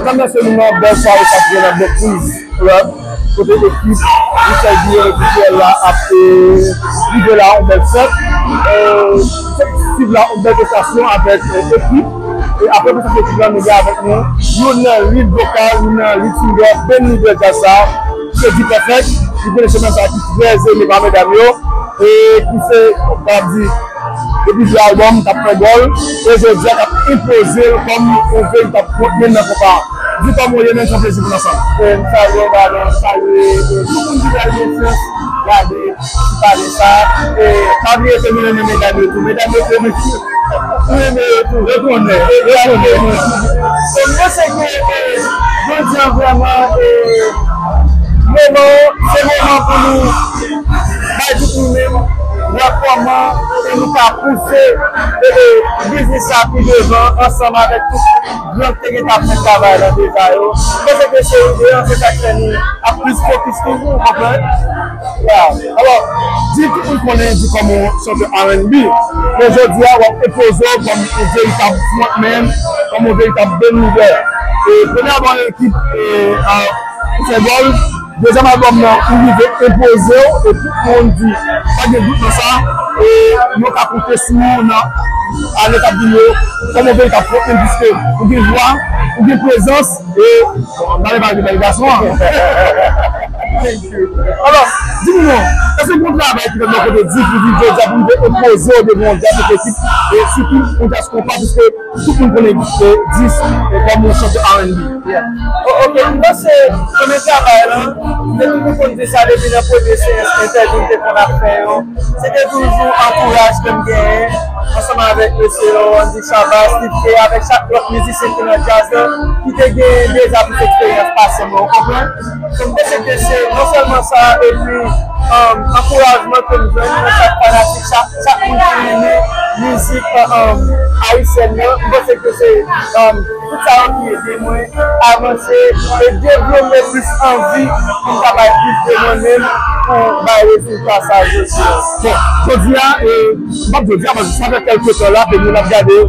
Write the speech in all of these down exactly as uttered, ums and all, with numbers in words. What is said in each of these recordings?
N ap lanse nou nan bèl sware sa ki gen nan Bèl Kriz Club, kote ekip Michel Guillaume Gutiel la ap, e, rive la yon bèl fèt. E, Steve la yon bèl prestasyon avèk, e, ekip. E apre prestasyon ekip la, nou gen avèk nou youn nan lead vocal, youn nan lead singer, band leader jazz sa, se D-Perfect. Li konnen se menm sa ki trè eme pa medam yo. E ki se, m ap di, depi de albòm, k ap fè gòl, e jodi a k ap enpoze l kòm yon veritab frontman nan konpa a. Di kòman w ye, menm se yon plezi pou n ansanm. E, m salye w, Baron, m salye, e, tout moun ki bay konfyans, gade, ki pale sa. E, pa bliye ke nou renmen medam yo tou. Medam yo tou, nou renmen yo tou. Yo konnen, yo konnen. So, m panse ke, e, jodi a vrèman, e, moman, se moman pou nou bay tout nou menm, wè kòman pou nou ka pouse, e, e, biznis sa pi devan ansanm avèk tout gran k te gentan ap fè travay lan deja yo. M panse ke se ide an, se sa k fè nou ap plis fokis toujou, w konprann? Ya. Alò, di tout moun konnen di kòm yon chantè R and B, men jodi a w ap enpoze w kòm yon veritab frontman, kòm yon veritab band leader. E premye albòm ekip, e, a, Michel Guillaume, dezyèm albòm nan, ou rive enpoze w, e tout moun di, pa gen dout nan sa, e yo ka konte sou ou nan ane k ap vini yo, kòm yon veritab frontman, piske ou gen vwa, ou gen prezans, e, bon, m pale pa de bèl gason an. Alò, di m non, èske gen yon travay ki fèt bò kote Div pou vin jodi a pou rive enpoze w devan yon djaz ekip, e sitou yon djaz konpa, piske tout moun konnen, e, Div, e, kòm yon chantè R and B. Yeah. O-, ok, m panse premye travay lan, m te toujou konn di sa depi nan premye seyans entèvyou m te konn ap fè yo. Se te toujou ankourajman m genyen ansanm avèk mesye yo, Andy Chavas, Steve K, avèk chak lòt mizisyen ki nan djaz lan, ki te gen deza plis eksperyans pase mwen, w konprann? So, m panse ke se non sèlman sa, epi, um, ankourajman ke m jwenn nan chak fanatik, chak, chak moun ki renmen mizik, um, ayisyèn nan. M panse ke se, um, tout sa yo ki ede mwen avanse e devlope plis anvi pou m ka bay plis de mwen menm pou bay rezilta sa jodi a. Bon, jodi a, e, m p ap jodi a, paske sa fè kèlke tan la ke nou n ap gade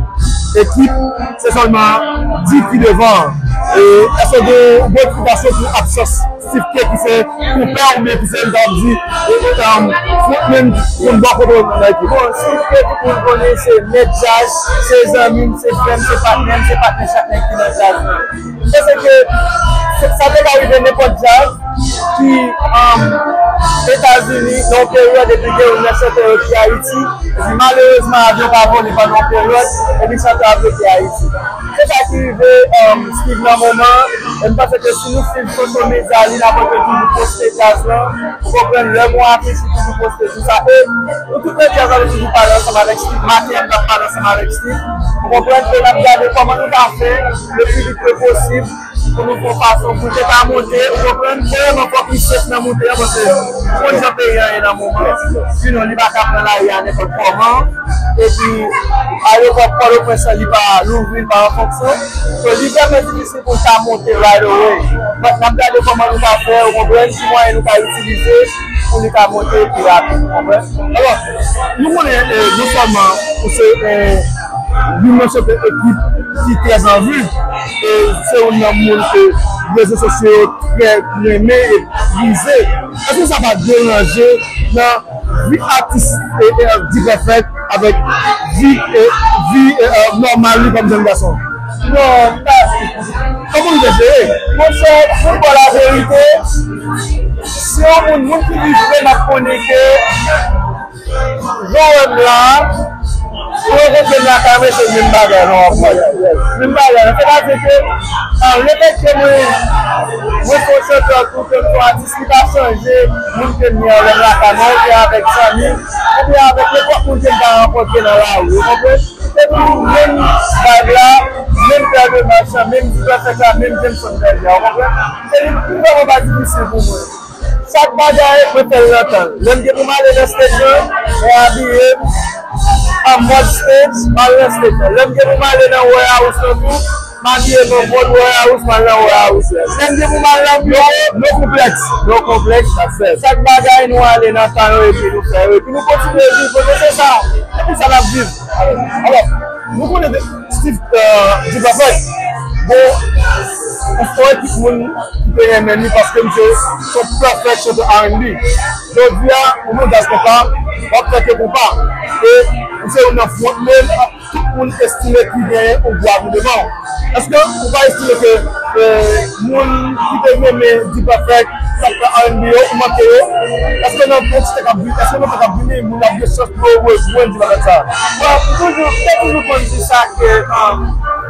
ekip, se sèlman Div ki devan. E èske w gen, w gen eksplikasyon pou absans Steve K ki se konpè w, men ki se, m ta di, e, e, um, frontman, moun bò kote w nan ekip? Bon, Steve K, tout moun konnen se mèt djaz, se zanmi m, se frè m, se patnè m, se patnè chak nèg ki nan djaz lan. M panse ke sa, sa te ka rive nenpòt djaz ki, um, Etazini, nan yon peryòd, epi gen youn nan chantè yo ki Ayiti, epi malerezman, avyon pa vole pandan yon peryòd, epi chantè a bloke Ayiti. Se sa ki rive, um, Steve nan moman, e m panse ke si nou swiv social media li, n ap wè ke toujou poste djaz lan, ou konprann, lè gon afich, li toujou poste sou sa, e nou tout nan djaz la, nou toujou pale ansanm avèk Steve, maten an, n ap pale ansanm avèk Steve, ou konprann, e n ap gade kòman nou ka fè le pi vit ke posib, pou nou fè yon fason pou l te ka monte, ou konprann? Premyèman, fòk li sèt nan moute an, paske ou konn jan peyi an ye nan moman. Sinon, li pa ka pran lari a nenpòt kòman. Epi, ayewopò Pòtoprens lan, li pa louvri, li pa an fonksyon. So, li vrèman difisil pou l ta monte right away. But, n ap gade kòman nou ka fè, ou konprann, ki mwayen nou ka itilize pou li ka monte pi rapid, ou konprann? Alò, nou konnen, e, non sèlman ou se, e, youn nan chantè ekip ki trè an vi, e se youn nan moun ke rezo sosyo yo trè renmen e prize. Èske sa pa deranje nan vi atis, e, e, D-Perfect avèk vi, e, vi, e, e, nòmal li kòm jèn gason? Non, m pa. Kòman w te jere? Monchè, pou w di w laverite, se yon moun, moun ki viv vre m ap konnen ke jan w wè m la, pou w rankontre m lakay mwen, se menm bagay la w ap wè. Menm bagay la. Sètadi ke, a, lefètke mwen, mwen se yon chantè tou, ke m se yon atis, li pa chanje moun ke m ye an lè m lakay mwen, oubyen avèk zanmi, oubyen avèk nenpòt moun ke m ta rankontre nan lari, ou konprann? Se toujou menm vibe la, menm pè de mach la, menm ti pèfèk la, menm Jameson Bèlvyè, ou konprann? Se li ki vrèman pa difisil pou mwen. Chak bagay, mwen fè l nan tan l. Lè m gen pou m ale nan stage lan, mwen abiye m an mòd stage, m al nan stage lan. Lè m gen pou m ale nan warehouse lan tou, m abiye m an mòd warehouse, m al nan warehouse lan. Lè m gen pou m al nan biwo, no konplèks. No konplèks. Chak bagay, nou ale nan tan yo epi nou fè yo. Epi nou kontinye viv, paske se sa. Se pou sa n ap viv. Alò, nou konnen de Steve, euh, Diva Fèt, Bon, yon ekip moun ki te renmen li paske misye se yon pèfèk chantè R and B. Jodi a, yon moun jazz konpa, w ap fè ke konpa. E ou se youn nan frontman, tout moun estime ki genyen yon gwo avi devan w. Èske ou pa estime ke, eh, moun ki te renmen D-Perfect, k ap fè R and B yo, ou manke yo? Èske nan kantite k ap vini, èske nan tan k ap vini, moun ap gen chans pou yo rejwenn D-Perfect sa? Bon, m toujou, m te toujou konn di sa ke, um,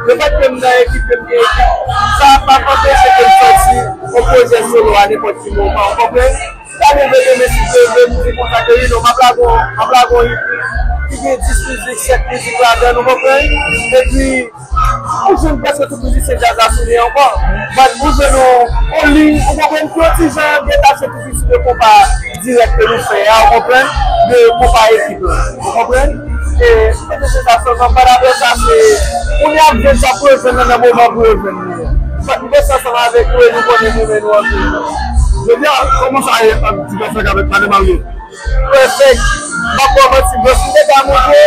lefètke m nan ekip, ke m gen ekip, sa p ap anpeche ke m sòti yon pwojè solo a nenpòt ki moman, ou konprann? Si ta rive demen, si Dye vle, m di konsa ke, you know, m ap lage yon, m ap lage yon hit ki gen dis mizik, sèt mizik ladan l, ou konprann? Epi, ou jwenn prèske tout mizisyen djaz la sou li ankò. But ou jwenn yon, yon liy, ou konprann, ki yon ti jan detache tou piti de konpa dirèk ke nou fè a, ou konprann, de konpa ekip la, ou konprann? E, se te se sa sèlman, but apre sa, se, kounye a m jwenn sa pou yo jwenn nan, nan moman pou yo jwenn li a. But m rete ansanm avèk nou e nou konnen m renmen nou anpil. Jodi a, kòman sa ye ant D-Perfect avèk Madan Marye? Perfect. M ap ba w manti, bro. Si m te ka montre,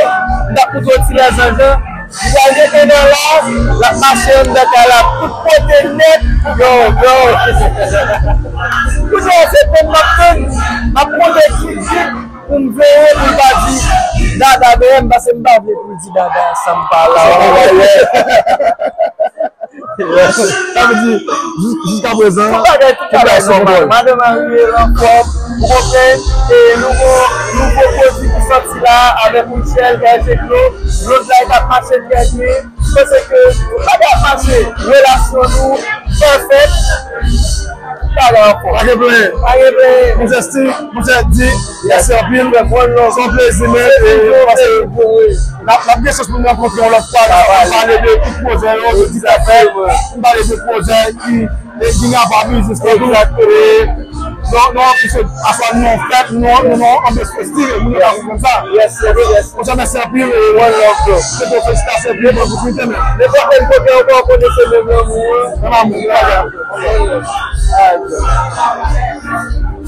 m t ap montre w ti lèzanj lan. Li pral rete nan la, l ap mache anndan kay la tout kote nèt. Yo, yo. Kounye a se tann m ap tann. M ap monte ki di pou m veye pou l pa di dada dèyè m, paske m pa vle pou l di dada san m pa la. Sa vle di, jis-, jiskaprezan, tout bagay, tout bagay nòmal. Madan Marye anfòm, ou konprann? E nouvo, nouvo pwodui ki sòti la avèk Michel, K J Glo, Lòt la, e t ap mache trè byen. M panse ke tout bagay ap mache. Relasyon nou pèfèk. Tout bagay anfòm. Pa gen plenyen. Pa gen plenyen. Monchè Steve, monchè D, mèsi anpil. Se yon plezi, men, e, paske n ap, n ap gen chans pou n rankontre yon lòt fwa, n ap pale de tout pwojè yo, de tout afè, n pale de pwojè ki e vin ava biznis la tou. Egzakteman. E, non, non, misye, aswè nou nan yon fèt, nou, nou nan yon anbyans festiv, e moun yo ka konprann sa. Yes, yes, yes. Monchè, mèsi anpil, e, one love, bro. Se pou felisitasyon, byen, bon, pou Quinten, men. Nenpòt lè m kote w, ou konnen se menm lanmou an. Menm amou, bro. One love. Alright, bro.